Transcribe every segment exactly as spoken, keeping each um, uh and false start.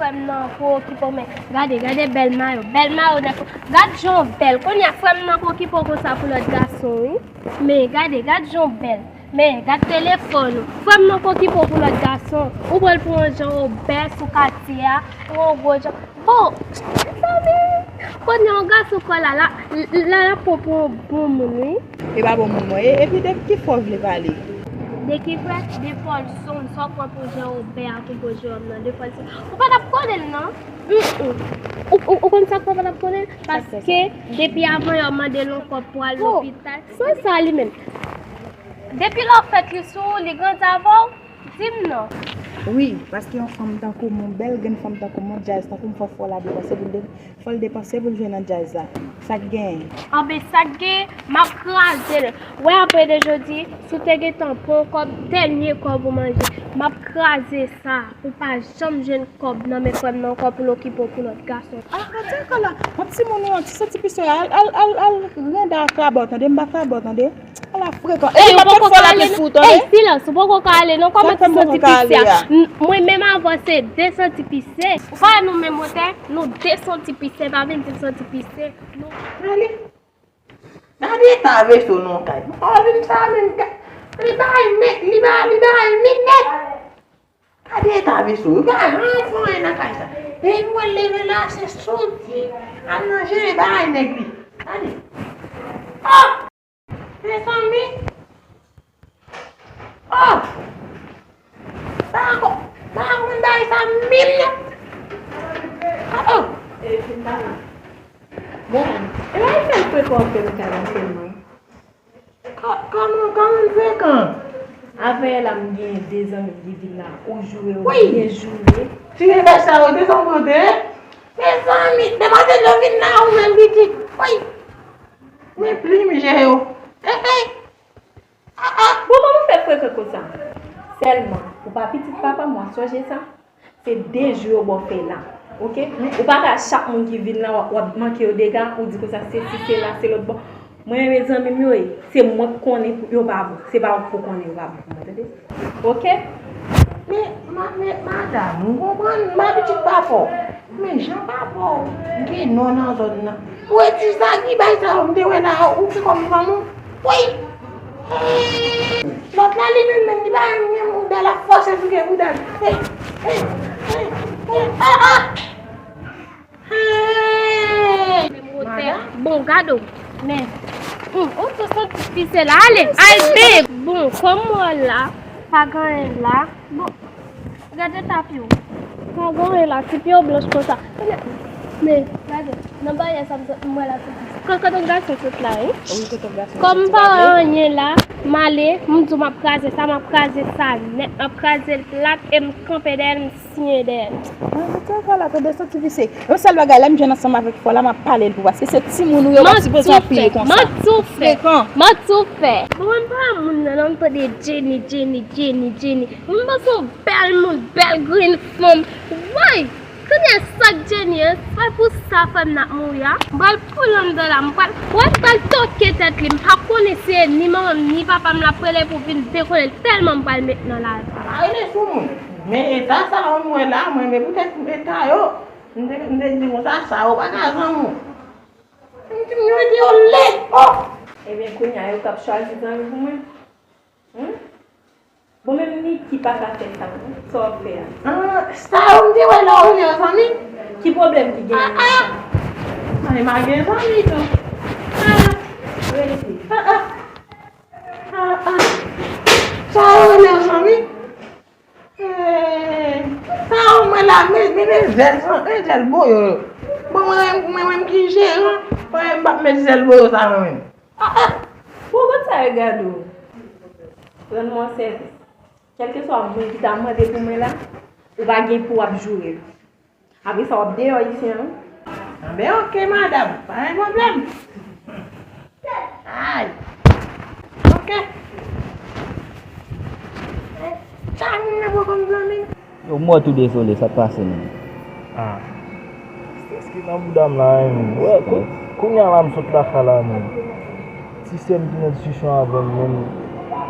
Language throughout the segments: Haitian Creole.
Frè m nan pou okipe w, men gade, gade bèl mayo, bèl mayo nèg. Gad jan w bèl. Kounye a, frè m nan pou okipe w konsa pou lòt gason, wi. Men gade, gad jan w bèl. Men gad telefòn ou. Frè m nan pou okipe w pou lòt gason. Ou pral pran yon jan ou bèl sou katye a, ou yon gwo jan. Bon, mezanmi, kounye a yon gason kò la, la, la, la pran pou yon bon moun, wi. E pa bon moun mwen ye, epi de ki fò w vle pale? De ki fò? De fòlson, sa w pran pou Jean Robert ak pou Jewòm nan, de fòlson. Ou pa t ap konnen l non. Mm, mm. Ou, ou, ou konn sa k fè w pa t ap konnen l? Paske depi avan yè w mande l yon kòb pou al lopital. Sa sa li menm? Depi lè w fèt li sou ou, li grandi avè w? Di m non. Wi, paske yon fanm tankou mwen, bèl grenn fanm tankou mwen, djaz tankou m, fò, fò l a depanse pou l de-, fò l depanse pou l jwe nan djaz la. Sa k genyen? Anben, sa k genyen, m ap kraze l. Wè, apre de jodi, si w te gentan pran yon kòb, dènye kòb ou manje, m ap kraze sa pou w pa janm jwenn kòb nan men frè m nan ankò pou l okipe w pou lòt gason. Ah, gade ankò la. Yon timoun ou yon ti santi pise, al, al, al, al rende a krabò, tande, m pa krabò, tande. Ala frekan. Ey, ou poko ka ale non. Ey, silans, ou poko ka ale non. Kòman ti santi pise a? Mwen menm avan se de santi pise. Ou pa wè nou menm wotè? Nou de santi pise, pa vin di m santi pise. Gade. Gade eta veso nan kay. Mwen pa vin sa menm. Li bay nèt, li bay, li bay nèt. Gade eta veso, yo pa janm fè anyen nan kay sa. Depi mwen leve la, se soti, al nan jere bagay nèg li. Gade. Oh! Mezanmi. Oh! Pa ankò, pa ankò bagay sa menm non. Oh, oh. Bon, e pa fè l frekan anpil kay la sèlman. Kò-, kòman, kòman m frekan? Avè la, m gen de zanmi m ki vin la, ou joure, ou byen joure. Ti nèg sa yo, de son kote, eh? Mezanmi, demwazèl yo vin la, ou menm pitit. Woy! Men plim je yo. Eh, eh. Ah, ah. Bon, kòman w fè frekan konsa? Sèlman, ou pa pitit papa m, w ap sonje sa? Se de jou yo ba w fè la, oke? Ou pa ka chak moun ki vin la, w ap, w ap manke yo dega, ou di konsa, se si, se la, se lòt bò. Mwen, mezanmi m yo ye, se mwen k konnen pou yo pa bon. Se pa ou k pou konnen yo pa bon pou mwen, tande? Oke? Men, ma-, men, madanm, ou konprann, m pa pitit papa w. Men jan papa w gen non nan zòn nan. Ou wè ti sa ki bay sa yo, m te wè la, ou se kòm fanm ou. Woy! Lòt la, li menm, menm, li pa menm, menm, ou bèl ap fòse sou kè bouda l. Hey! Hey! Hey! Hey! Hey! Madanm? Bon, gade w. Men, hmm, ou tou santi pise la. Ale, al bebe. Bon, kòm mwen la, pa gen anyen la. Bon, gade tapye w. Pa gen anyen la, ti pye w blanch konsa. Men, gade, nan baryè sa m sot, m wè la soti. Kòkòt yon gason sot la, wi. Wi, kòkòt gason soti. Kòm m pa wè anyen la, m ale, m di w m ap kraze sa, m ap kraze sa nèt, m ap kraze l plat, e m kanpe dèyè l, m siyen dèyè l. Mwen, mete ankò la, tande santi vise. Yon sèl bagay, lè m jwenn ansanm avèk fò la, m ap pale l pou, paske se timoun ou ye, ou pa sipoze ap piye konsa. M ap tou fè. Frekan. M ap tou fè. Bon, mwen pa moun nan, non, m tande Jenny, Jenny, Jenny, Jenny. Mwen panse yon bèl moun, bèl grenn fanm. Woy! Kounye a sa k Jenny an, se pa pou sa fè m n ap mouri a. M pral poul anndan la, m pral, wè m pral toke tèt li. M pa konnen se ni manman m, ni papa m l ap rele pou vin dekonnen l, tèlman m pral met nan lavi. Pa rele sou moun. Men eta sa yo m wè la, mwen, men poutèt eta yo, m te, m te di konsa, sa yo pa ka zanmi w. M di m yo di yo lèd, oh! Ebyen, kounye a, yo k ap chwazi zanmi pou mwen. Hmm? Bon, menm Niki pa ka fè sa, non? Sa w ap fè a? Ah, sa yo m te wè la, ou rele yo zanmi? Ki pwoblèm ki genyen nan sa? Ah, ah! Mwen pa gen zanmi tou. Ah! Rete. Ah, ah! Ah, ah! Sa yo rele yo zanmi? Eh, sa yo mwen la, men, men, men zèl, men zèl boyo yo. Bon, mwen, mwen, mwen ki jeran, mwen, m p ap met zèl boyo sa mwen menm. Ah, ah! Bon, gad sa yo gade w. Rann mwen sèvis. Kèlkeswa moun ki ta mande pou mwen la, ou pa gen pou w ap joure l. Apre sa, w ap deyò isi an, wi. Anben, oke, madanm. Pa gen pwoblèm. Ay. Oke. Sa moun nan pran kòm zanmi. Yo, m wè w tou dezole, sa k pase menm? Ah. Stres ki nan bouda m la, wi. Wè, kou-, kounye a la, m sot lakay la, menm. Ti sè m ki nan diskisyon avè m, menm.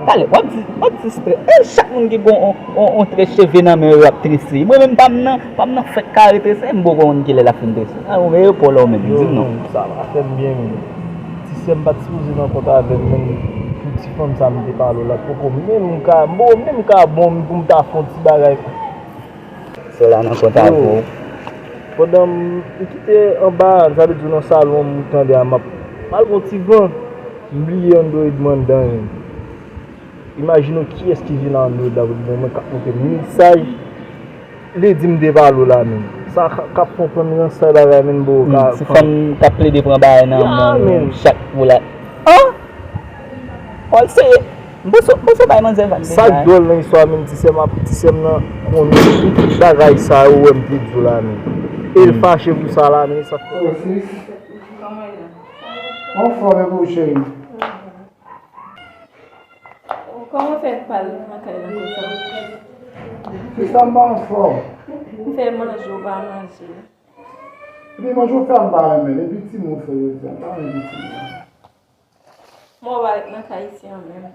Talè, w ap di, w ap di strè. E chak moun ki gon on, on, on trè cheve nan men yo ap trese. Mwen menm pa m nan, pa m nan fèt kare trese, m poko konn kilè l ap fin trese. A, ou meye pò la ou menm, di m non. Sa pa fè m byen menm. Ti sè m pa t sipoze nan kont avè m menm. Pou ti fanm sa m te pale w la, poko menm ka, m poko menm ka bon pou m ta fè on ti bagay. Sè w la nan kont avè w. Pandan m kite anba a, sa vle di nan salon m tande a, m ap, m al gon ti van, m bliye Android m anndan. Imajine w kiyès ki vin a Android la pou di mwen k ap montre m mesaj li di m te pale w la menm. Sa k ap fè w pran m nan sa bagay menm bro. Hmm, ka ti fanm k ap plede pran bagay nan men w chak pou la. An! Ol se, m panse, m panse w bay manzè van deja. Sa k dwòl nan istwa menm, ti sè m ap, ti sè m nan konnen tout bagay sa yo wè m te di w la menm. E l fache pou sa la menm, e sa k fè. Anfòm e pou cheri. Kòman fè pale nan kay la konsa? Se sa m pa anfòm. M fè manje, ou pa manje. Epi manje w fè a m pa renmen l, epi timoun w fè jodi a, m pa renmen timoun. Mwen w pa ret nan kay isi an menm.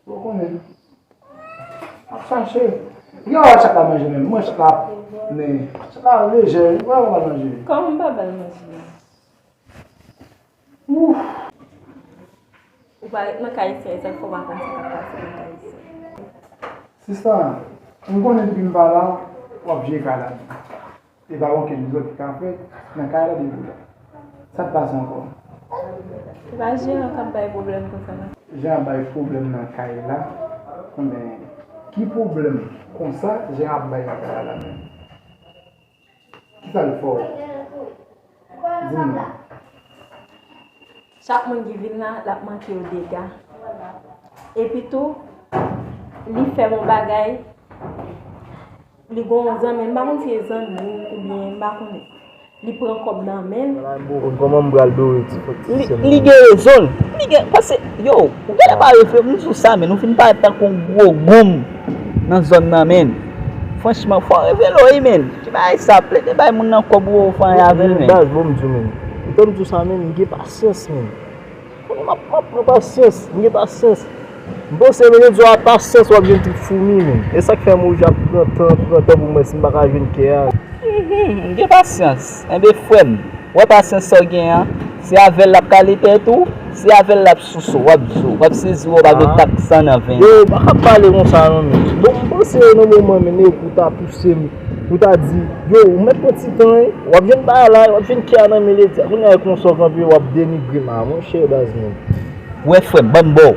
Ou konnen. M ap chache. Gen yon chak la manje menm, mwen chak la, men chak la lejè, wi, mwen pa manje. Kòman m pa ba l manje a? Ou pa ret nan kay isi an, e sa k fè w pa konn sa k ap pase nan kay isi an. Sista, m konnen depi m pa la, w ap jere kay la. E pa okenn lòt ki ka fèt nan kay la depi w la. Sa k pase ankò? Se pa jeran k ap bay pwoblèm konsa non. Jeran bay pwoblèm nan kay la. Men ki pwoblèm konsa jeran ap bay nan kay la la menm? Kisa l fè w? Di m non. Chak moun ki vin la, l ap manke yo dega. Epi tou, li fè m yon bagay, li gon yon zanmi, m pa konn si e zanmi oubyen m pa konnen. Li pran kòb nan men l. Ala m poko konn kòman m pral dore ti fòk ti sè m nan. Li gen rezon l. Li gen, paske, yo, ou genlè pa refle-, m di w sa, men nou fin parèt tankou yon gwo gonm nan zòn nan, men. Franchman, fò w revele w, wi, men. Ki bagay sa, plede bay moun nan kòb ou fè anyen avè l, men. Baz, bon, m di w, men. Ou tann m di w sa, men, m gen pasyans, men. Konnen m ap, m ap pran pasyans, m gen pasyans. M panse, men, lòt jou a pasyans, w ap jwenn tout foumi, men. E sa k fè m oblije ap pran tan, pran tan pou m wè si m pa ka jwenn kè a. Mhm, m gen pasyans. Enben, frè m, w wè pasyans sa w gen an, se avè l l ap kale tèt ou, se avè l l ap souse w, w ap zo, w ap sezi, w ap ale tak san nan ven. Yo, pa ka pale konsa non, men. Bon, m panse nan moman, men, nèg ou ta pouse m, ou ta di, yo, ou mèt pran ti tan, wi. W ap jwenn bagay la, w ap jwenn kè a nan men Ledya. Kounye a, e konsa w kanpe, w ap denigre m a, monchè, baz, men. Wè, frè m, ban m ba w.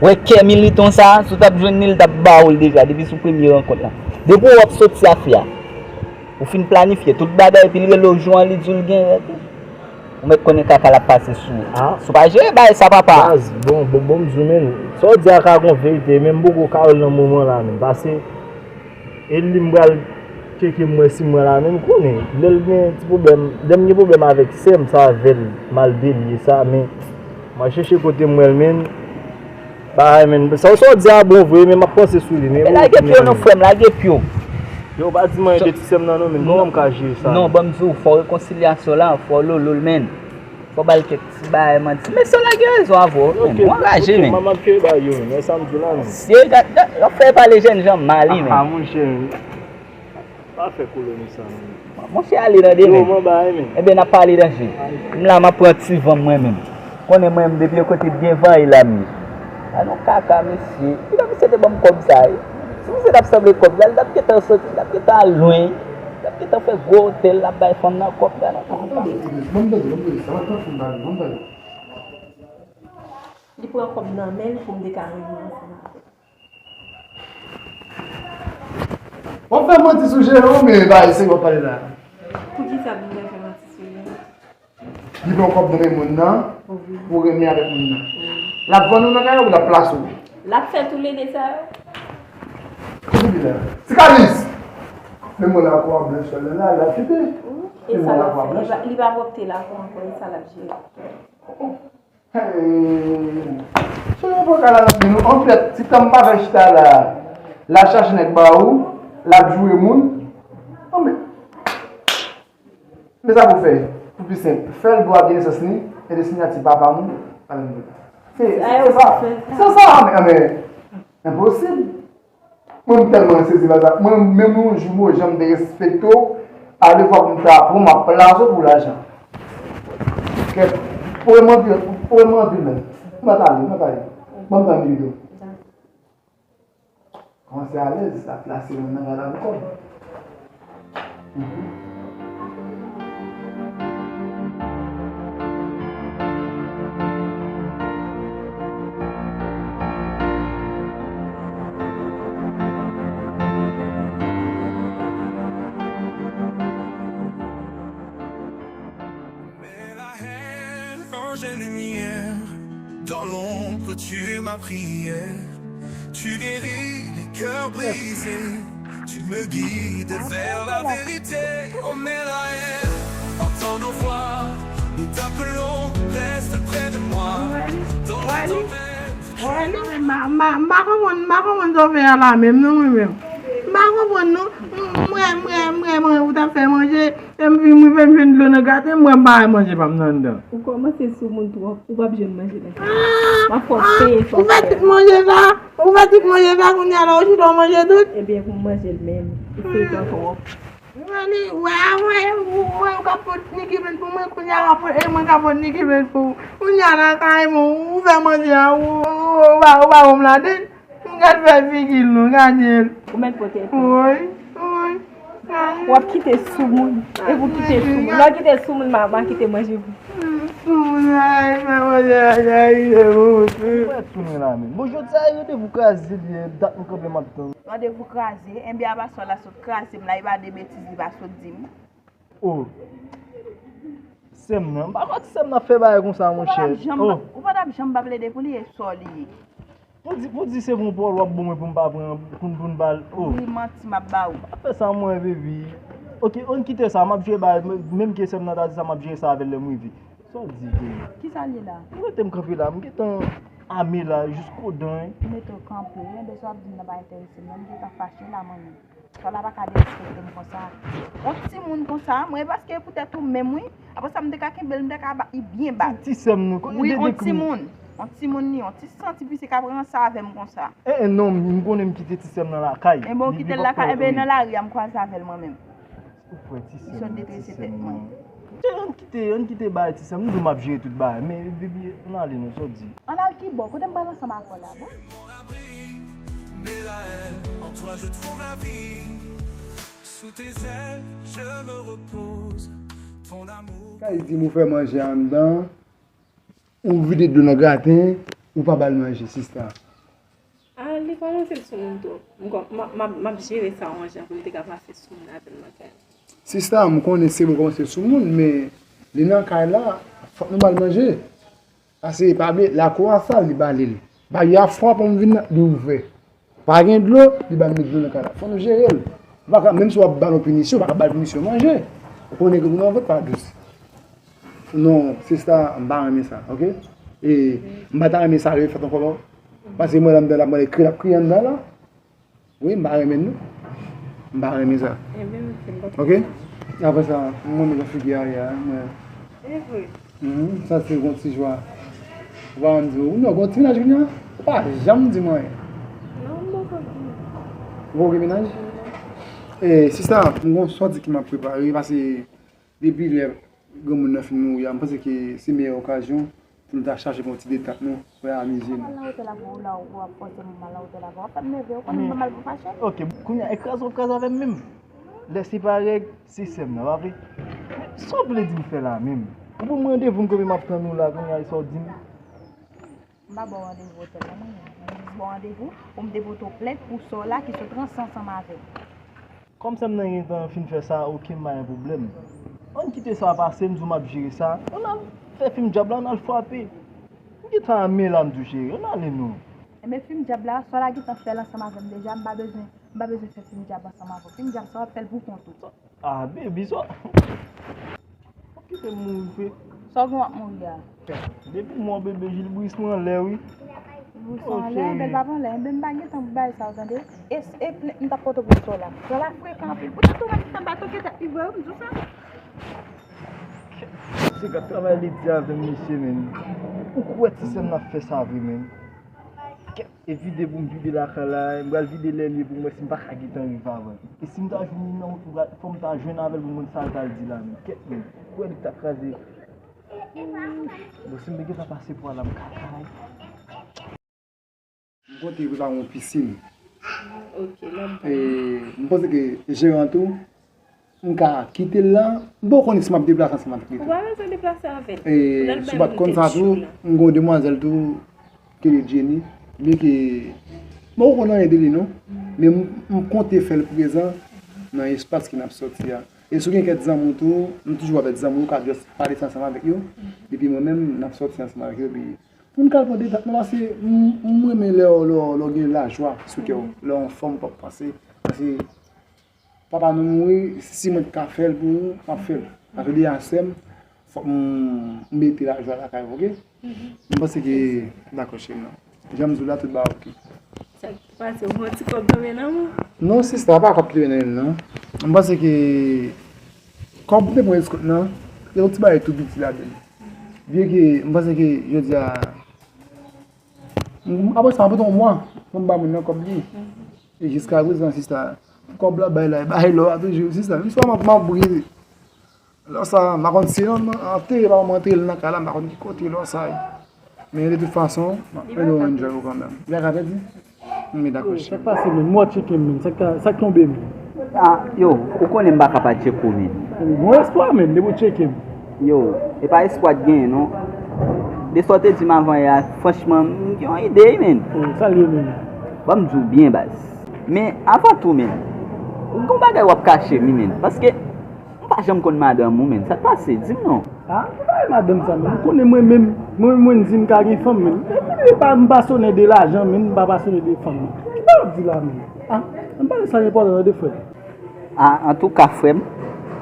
Wè, kè militan sa, si w t ap jwenn li, l t ap ba w l deja, depi sou premye rankont lan. Depi w ap soti afè a. Ou fin planifye tout bagay, epi l rele w jou an, li di w l gen règ. Ou mèt konnen kaka l ap pase sou ou. Ah. Si w pa jere bagay sa, papa. Baz, bon, bon, bon, m di w, men, sa w di a ka gon verite, men m poko ka wè l nan moman la, men. Paske, e li m pral tcheke m wè si m wè la, men m konnen. Lè l gen ti pwoblèm, lè m gen pwoblèm avèk sè m, se avè l m al delye sa, men m al chèche kote m wè l, men. Bagay, men, sa w, sa w di a bon vre, men m ap panse sou li, men. E lage pye w non, frè m, lage pye w. Yo, pa di m anyen de ti sè m nan non, men, kòman m ka jere sa? Non, ban m di w, fò rekonsilyasyon la, fò lolo l, men. Fò ba l kèk ti bagay, manti. Mesye w la gen rezon avè w, men. M anraje, men. M ap jere bagay yo, men. E sa m di w la, men. Mesye, gad, gad, w ap fè pale jènjan mal, wi, men. Ah, monchè. Pa fè koloni sa, non. Monchè, ale tande, men. Yo, mwen bay, men. Enben, n ap pale danje. M la, m ap pran ti van mwen menm. Konnen mwen menm, depi yon kote byen vanyan la, m ye. Gad yon kaka, mesye. Piga misye te ban m kòb sa, wi. Si misye t ap sanble kòb la, li t ap gentan soti, li t ap gentan al lwen. Li t ap gentan fè gwo otèl, l ap bay fanm nan kòb, gad yon kaka. Ban m tande, ban m tande, sa va tan fout bali, ban m tande. Li pran kòb nan men l pou m te ka reyini ansanm avè l. W ap fè manti sou Jeran, men bagay serye w ap pale la. Poukisa pou m ta fè manti sou Jeran? Li pran kòb nan men moun nan, wi, pou renmen avèk moun nan. Wi. L ap vann ou nan kay la oubyen l ap plase w? L ap fè toulede sa yo. Kote li la? Ti Kalis! Men mwen lakwa blanch la, la, l ap fete. Wi. E sa l ap fè? Li pa, li pa pwòpte lakwa ankò, e sa l ap jere. Oh, oh. Hey, se yon pran kay la nan men nou. Anfèt, ti tan m pa fè chita la, l ap chache nèg ba ou, l ap joure moun. Anben, men sa pou fè, pou pi senp, fè l bò a gen nesans li, e de siyati papa m, pa menm vre. Se, se, se sa, se sa, anben, anben. Enposib. Mwen, m tèlman sezi la, sa. Mwen, menm yon jou, mwen, jan m te respekte w, a de fwa pou m ta pran, m ap plase w pou lajan. Kèt, ou renmen anpil, ou renmen anpil menm. M pa t ale, m pa t ale. Ban m tann videyo. Kòmanse alèz, ap plase mwen nan gad ankò. Mhm. Mets la haine, range les lumières. Dans l'ombre, tu es ma prière. Tu guéris les cœurs brisés. Tu me guides vers la vérité. Oh, mets la haine, entends nos voix. Nous t'appelons, reste près de moi. Dans la tempête. Wè, non, men ma, ma, m pa konprann, m pa konprann sa w fè a la menm, non, mwen menm. M pa konprann, non. M, m wè, m wè, m wè, m wè, ou t ap fè manje, e m vin, m rive, m jwenn dlo nan graten, m wè m pa wè manje pa m nan anndan. Ou kòmanse sou moun twòp, ou p ap jwenn manje nan kay la. M ap fè w peye sa w fè a. Ou fè tout manje sa, ou fè tout manje sa, kounye a la, ou chita w manje tout. Ebyen, pou m manje l menm, ou fè tan twòp. Mwen li, wè, wè, wè, ou ka pot Nicky Brand pou mwen, kounye a, wè, e mwen ka pot Nicky Brand pou ou. Kounye a, nan kay mwen, ou fè manje a, ou, ou, ou, ou ba, ou ba wonm ladann, m gad fè figi l, non, gade l. Ou mèt pote l. Woy, woy, gade. W ap kite sou moun, e pou kite sou moun. Lè w kite sou moun, m a, m a kite manje pou. Sou moun, ay, fè manje, ay, ay, se bon. Ou mèt sou mwen la, men. Bon, jodi a, randevou kraze li ye, dat nou kanpe m ap tann. Randevou kraze, enben apa sò la sot kraze m la, e pa de betiz li pa sot di m. Oh. Sè m nan. M pa kwè ti sè m nan ap fè bagay konsa, monchè. Ou pa t ap janm, oh, ou pa t ap janm pa plede pou li, e sò li ye. Pou di, pou di se pou pòl w ap ban mwen pou m pa pran, pou m, pou m ba l, oh. Wi, manti m ap ba ou. Pa fè sa mwen, baby. Ok, ann kite sa, m ap jere bagay, menm ke sè m nan ta di sa, m ap jere sa avè l lè m rive. Sa w di, Deni? Kisa l ye la? Ou mete m kanpe la, m gentan ame la, jiskodan, wi. Ou mete w kanpe, enben sa w ap di m nan pa enterese m, non, m gentan fache la, mwen menm. Sò la pa ka derespekte m konsa. On timoun konsa, mwen, paske poutèt ou menm, wi. Apre sa, m te ka kenbe l, m te ka ba, li byen bat. Ti, ti sè m, non, wi, on timoun. On timoun li, on ti santi pise k ap ranse avè m konsa. Eh, eh, non, m konnen m kite ti sè m nan lakay. Enben, ou kite l lakay, enben, nan lari a, m kwaze avè l mwen menm. Ou kwè ti sè m nan, ti sè m nan. Ann kite, ann kite bagay ti sè m, m di w m ap jere tout bagay, men baby, ann ale non, sa w di? Ann al kibò? Kote m pral ansanm avè w la, bon? Kay di m ou fè manje anndan. Ou vide dlo nan graten, ou pa ba l manje, sista. Ah, li kòmanse sou moun twòp. M kò-, m ap, m ap, m ap jere sa yon jan pou li te ka pase sou moun avè m nan kay la. Sista, m konnen se mwen kòmanse sou moun, men li nan kay la, fòk nou ba l manje. Paske pa bliye, lakou a sal, li bale l. Baryè a fwa pou m vin nan, li ouvè. Pa gen dlo, li ba nou dlo nan kay la. Fò nou jere l. Ou pa ka, menm si w ap ba l yon pinisyon, ou pa ka ba l pinisyon manje. Ou konnen ke moun an vant pa dous. Non, sista, m pa renmen sa, oke? E m pa ta renmen sa refèt ankò, non. Paske mwen la m la, mwen ekri l ap kriye anndan la. Wi, m pa renmen l, non. M pa renmen sa. Oke? Apre sa, m renmen jan figi a ye a, mwen. E vre. Mhm, sa se gon ti jwa. Ou pa konn di, ou non, gon ti mennaj kounye a? Ou pa janm di mwen. Non, m poko gen. Ou poko gen mennaj? E, sista, m gon sòti ke m ap prepare, paske depi lè granmoun nan fin mouri a, m panse ke se meyè okazyon pou nou ta chache fè yon ti detant nou, pou amize nou. Mal nan otèl avè w la, ou ap fòse m mal nan otèl avè w. W ap fè m nève, ou konnen m pa mal pou fache. Oke, kounye a, e kraze w ap kraze avè m menm. Lè se pa règ, se sè m nan, pa vre? Men sa w vle di m fè la menm? Ou ban m randevou, m kanpe m ap tann ou la, kounye a, e sa w di m? M pa ba w randevou otèl la, non, mwen. Mwen jis ba w randevou pou m te pote w plent pou sè w la ki sot ranse ansanm avè w. Kòm sè m nan gentan fin fè sa, oke, m pa gen pwoblèm. Ann kite sa pase, m di w m ap jere sa. Ann al fè fim djab la, ann al frape. M gentan ame la, m di w cheri, ann ale non. Enben fim djab la, sè w la gentan fè l ansanm avè m deja, m pa bezwen M pa bezwen fè fim djab ansanm avè w. Fim djab sa w ap fè l pou kont ou. Ah, baby, sa w ap kite m mouri vre. Sa w gen w ap mouri a? Depi m wè w, bebe, Gilbris mwen anlè, wi. Gilbris anlè, bèl papa anlè. Enben m pa gen tan pou bagay sa yo, tande. E, e plent m t ap pote pou sè w la. Sè w la frekan anpil. Poutèt ou pa gentan ba toke tèt li vre, wi, m di w sa. Se gad travay li di avè m, mesye, men. Ou kwè ti sè m nan ap fè sa vre, men? Kèt, e vide pou m vide lakay la, m pral vide lè l ye pou m wè si m pa ka gentan rive avan. E si m ta jwenn li nan wout, m pral, fò m ta jwenn avè l pou m konn sa l pral di la menm. Kèt menm, ou wè li t ap kraze. Bon, si m te gentan pase pwa la, m ka kay. M konte prepare yon pisin. Ok, l ap bon. E, m panse ke jeran tou, m ka kite l la. M poko konnen si m ap deplase ansanm avèk li tou. Ou pa bezwen deplase avè l. E, si w pa t konn sa tou, m gen yon demwazèl tou, ki rele Jenny. Byenke m poko konn anyen de li non. Men m, m konte fè l prezan nan espas ke n ap sòti a. E si w gen kèk zanmi w tou, m toujou avèk zanmi w, ou ka just pale sa ansanm avèk yo. Epi mwen menm, n ap sòti ansanm avèk yo, epi pou n ka pran detak nou, paske m, m renmen lè w, lè w, lè w gen lajwa sou kè w, lè w anfòm, w p ap panse. Paske papa nou mouri, si mwen t ka fè l pou ou, m ap fè l. Paske deja sè m, fòk m mete lajwa lakay ou, oke? M panse ke, dakò, cheri, non. Jan m di w la, tout bagay oke. Sa k pase, ou pran ti kòb nan men nan ou? Non, sista, pa kòb ki te nan men l, non. M panse ke kòb ou te pran escort nan, gen yon ti bagay tou piti ladan l. Byenke, m panse ke, jodi a, m, apre sa, apre yon mwa, m ba moun nan kòb li. E jiska prezan, sista, kòb la bay la, bay lò a toujou, sista. Menm si w ap, m ap brize. Lò sa, m pa konn si nan antere pa m antre l nan kay la, m pa konn ki kote lò sa ye. Men de tout fason, m ap mennen w enjoy ou kanmenm. Li pa ka pèdi? Men dakò, cheri. Sa k pase menm? M wè w tcheke m menm. Sa k, sa k tonbe menm? Ah, yo, ou konnen m pa ka pa tcheke w menm. Bon espwa menm, depi w tcheke m. Yo, e pa espwa t genyen non. De sa w te di m avan yè a, franchman, m gen yon ide wi menm. Oh, sa l ye menm? Ban m di w byen baz. Men avan tou menm, ou gen yon bagay w ap kache m wi menm. Paske M pa janm konn madanm ou menm. Sa k pase? Di m non. Ah, m pa gen madanm sa menm. Ou konnen mwen menm, mwen, mwen di m ka gen fanm menm. Epi m pa, m pa sonnen de lajan menm, m pa, pa sonnen de fanm menm. Ki bagay w ap di la menm? Ah, ann pale sa enpòtan tande frè m. Ah, antouka frè m,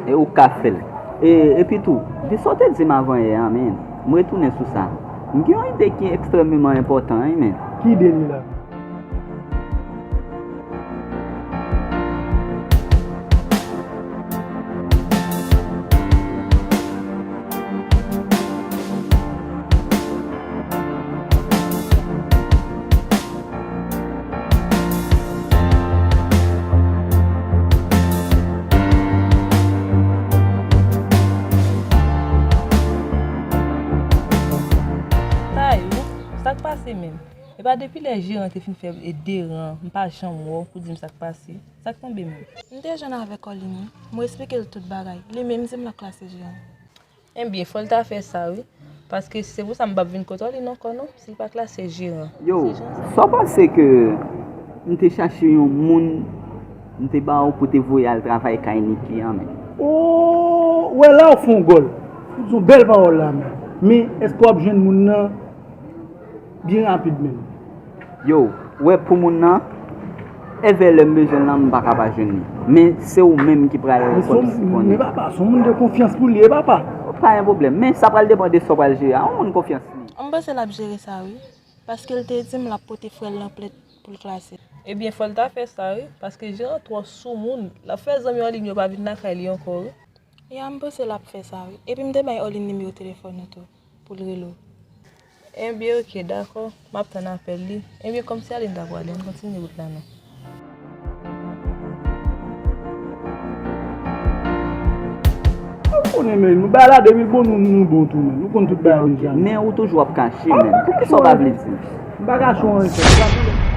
e ou ka fè l. E, epi tou, de sa w te di m avan yè a menm, m retounen sou sa. M gen yon ide ki ekstrèmeman enpòtan wi menm. Ki ide li la? Sa yo, sa k pase menm? E pa depi lè jeran te fin fè de ran, m pa janm wè w pou di m sa k pase. Sa k tonbe menm? M te jwenn avèk Orline wi. Mwen esplike l tout bagay. Li menm di m l ap klase jeran. Ebyen, fò l ta fè sa wi. Paske se pou sa m p ap vin kote Orline ankò non, si l pa klase jeran. Yo, sa w panse ke m te chache yon moun, m te ba w pou te voye al travay kay Niki an menm? Oh, wè la w fè yon gòl. Ou di yon bèl pawòl la menm. Men, èske w ap jwenn moun nan byen rapid menm? Yo, wè pou moun nan, evè lè m bezwen l lan, m pa ka pa jwenn li. Men se ou menm ki pral konn si konnen. Men papa, se yon moun de konfyans pou l ye, papa. Pa gen pwoblèm, men sa pral depann de sa w pral jere a. Yon moun konfyans li. M panse l ap jere sa wi, paske l te di m l ap pote frè l lan plent pou l klase. Ebyen, fò l ta fè sa wi, paske jeran twò soumoun. L ap fè zanmi Orline yo pa vin lakay li ankò wi. Ya, m panse l ap fè sa wi. Epi m te bay Orline nimewo telefòn ou tou, pou l rele w. Ebyen, oke, dakò. M ap tann apèl li. Ebyen, kòmsi Orline ta pwale, ann kontinye wout la non. Ou konnen, men, nou bay la depi l bon, nou, nou bon tou, men. Nou konn tout bagay deja. Men ou toujou ap kache, men. Poukisa w pa vle di? M pa kache w anyen, frè.